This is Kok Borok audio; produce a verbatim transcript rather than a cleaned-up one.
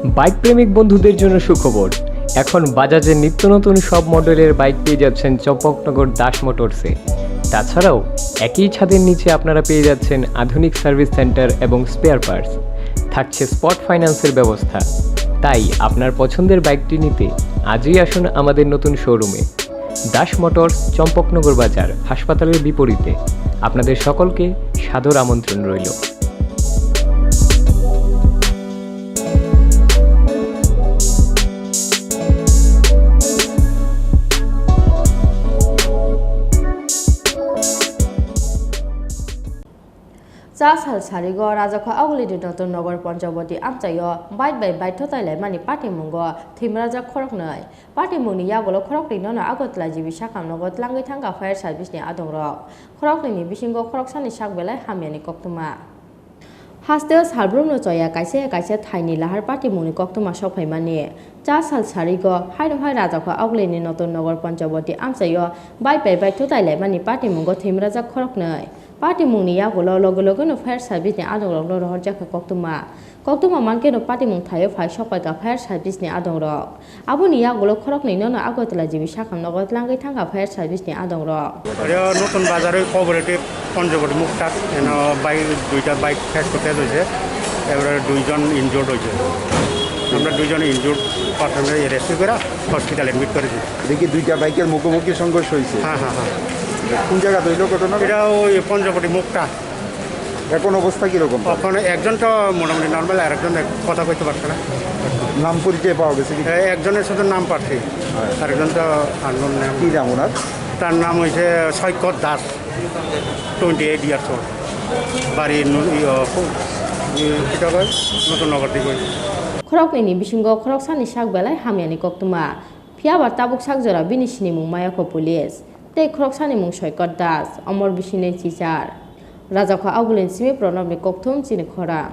বাইক প্রেমিক বন্ধুদের জন্য সুখবর। এখন বাজাজের নিত্য নতুন সব মডেলের বাইক পেয়ে যাচ্ছেন চম্পকনগর দাস মোটরসে। তাছাড়াও একই ছাদের নিচে আপনারা পেয়ে যাচ্ছেন আধুনিক সার্ভিস সেন্টার এবং স্পেয়ার পার্টস। থাকছে স্পট ফাইন্যান্সের ব্যবস্থা। তাই আপনার পছন্দের বাইকটি নিতে আজই আসুন আমাদের নতুন শোরুমে। দাস মোটরস, চম্পকনগর বাজার, হাসপাতালের বিপরীতে। আপনাদের সকলকে সাদর আমন্ত্রণ রইল। Cha sal sarigo Rajakho Augulini Notun Nogor Panchawati amchaio bike bai bike thotai laimani patimungo thwimrajak khoroknwi. Patimungni yagulo khoroknwi nono Agartala G B sakhamnogo tlangwi thangkha fire service ni adongrok. Khoroknwini bisingo khoroksani sak belai hamyani koktwma. Hasteo salbrumno choya kaisa ya kaisa thaini lahar patimungni koktwma sokphaimani. Cha sal sarigo haino hai Rajakho Augulini Notun Nogor Panchawati amchaio bike bai bike thotai laimani patimungo thwimrajak khoroknwi. Patimungni yagulo loge logeno fire service ni adongrokno rohorjakha koktwma. Koktwma mankeno patimung thaio phai sokpaikha fire service ni adongrok. Aboni yagulo khoroknwi nono Agartala G B sakhamnogo tlangwi thangkha fire service ni adongrok. এটা নতুন বাজারে কোঅপারেটিভ পঞ্চবটি মুক্তা, N bike, দুইটা bike crash করতে হয়েছে, এবারে দুইজন ইনজুর্ড হয়েছে। আমরা দুইজন ইনজুর্ড পার্সনকে রেস্কিউ করে হসপিটালে অ্যাডমিট করেছি। দেখি দুইটা বাইকের মুখোমুখি সংঘর্ষ হয়েছে। হ্যাঁ, হ্যাঁ, হ্যাঁ। কোন জায়গাতে হইলো ঘটনা? এটা ওই পঞ্চবটি মুক্তা। এখন অবস্থা কিরকম? এখন একজন তো মোটামুটি নর্মাল, আর একজন এক-, কথা কইতে পারছে না। নাম পরিচয় পাওয়া গেছে কি? এ, একজনের শুধু নাম পাচ্ছি, হ্যাঁ। আরেকজন তো আননোন নেম। কি নাম ওনার? তার নাম হইছে Saikat Das, twenty eight years old. বাড়ি নু-, ইয়ো, কো-, ই-, কিতা কয়? নতুন নগর দিকে। Khoroknwini bisingo khoroksani sak belai hamyani koktwma. Phiyaba tabuk sak jora bini sinimung mayakho police. Tei khoroksani mung Soikot Das, Omor bisini chichar. Rajakho Augulini simi Pranobni kokthum chini khorang.